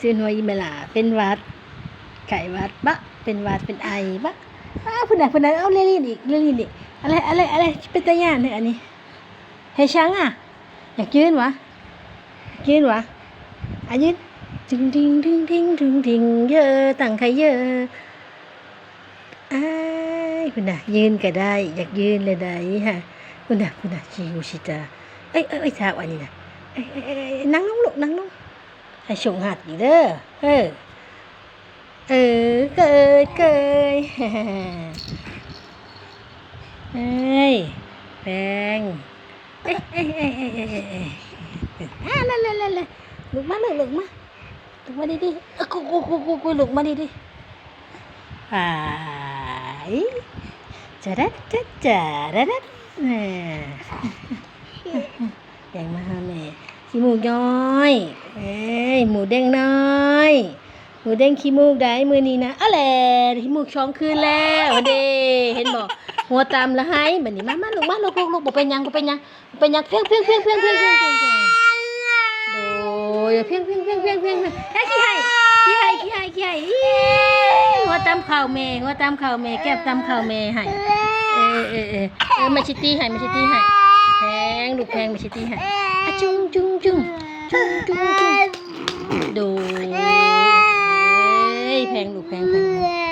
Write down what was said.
ຕື່ນຫົວອີ່ແມ່ຫຼ້າ ເປັນຫວັດ ໄຂ້ຫວັດບໍ? ເປັນຫວັດ ເປັນໄອບໍ? ອ້າວ ພຸ້ນນະ ພຸ້ນນະ ເອົາ ເລລີນອີກ ເລລີນອີກ ອະໄລ ອະໄລ ອະໄລ ເປັນຕາຢ້ານແທ້ອັນນີ້. ເຮັດຫຍັງອະ? ຢາກຢືນຫວາ? ຢາກຢືນຫວາ? ອາ ຢືນ ດຶງດິງ ດຶງດິງ ດຶງດິງ ເຢີ ຕັ້ງໄຂ່ເຢີ. ອ້າຍ ພຸ້ນນະ ຢືນກະໄດ້ ຢາກຢືນແລ້ວໃດຫະ. ພຸ້ນນະ ພຸ້ນນະ ຊິຫູຊິຕາ. ເອີຍ ເອີຍ ເອີຍ ທ້າວອັນນີ້ນະ. ເອີຍ ເອີຍ ເອີຍ ເອີຍ ນັ່ງລົງລູກ ນັ່ງລົງ. ໃຫ້ໂຊກຮາບອີກເດີ. ເອີ ເອີ ເກີຍ ເກີຍ ເອີຍ ແພງ ເອີຍ ເອີຍ ເອີຍ ເອີຍ ເອີຍ ອາ ນັ້ນ ນັ້ນ ນັ້ນ ລຸກມາ ລູກ ລຸກມາ ລຸກມາດີໆ ເອີຍ ກູ ກູ ກູ ກູ ກູ ລຸກມາດີໆ. ຫາຍ ຈະດັດ ຈະ ຈະ ດະດັດ ແນ່ ແພງມາຫາແມ່. ຂີ້ມູກນ້ອຍ ເອີຍ ໝູເດ້ງນ້ອຍ ໝູເດ້ງຂີ້ມູກໄດ໋ມື້ນີ້ນະ. ອາແຫຼະ ຂີ້ມູກສອງຄືນແລ້ວເດ້ ເຫັນບໍ່? ຫົວຕຳລະໄຫ້. ບັດນີ້ມາ ມາ ລູກ ມາ ລູກ ລູກ ລູກ ບໍ່ເປັນຫຍັງ ບໍ່ເປັນຫຍັງ ບໍ່ເປັນຫຍັງ. ພຽງ ພຽງ ພຽງ ໂດຍ ພຽງ ພຽງ ເອີຍ ຂີ້ໄຫ້ ຂີ້ໄຫ້ ຂີ້ໄຫ້ ອີ ຫົວຕຳເຂົ້າແມ່ ຫົວຕຳເຂົ້າແມ່ ແກ້ມຕຳເຂົ້າແມ່ໃຫ້. ເອີ ເອີ ເອີ ເອີ ແມ່ຊິຕີໃຫ້ ແມ່ຊິຕີໃຫ້ ແພງ ລູກແພງ ແມ່ຊິຕີໃຫ້. ອາ ຈຸງ ຈຸງ ຈຸງ ຈຸງ ຈຸງ ຈຸງ ໂດຍ ເອີຍ ແພງ ລູກແພງ ແພງ.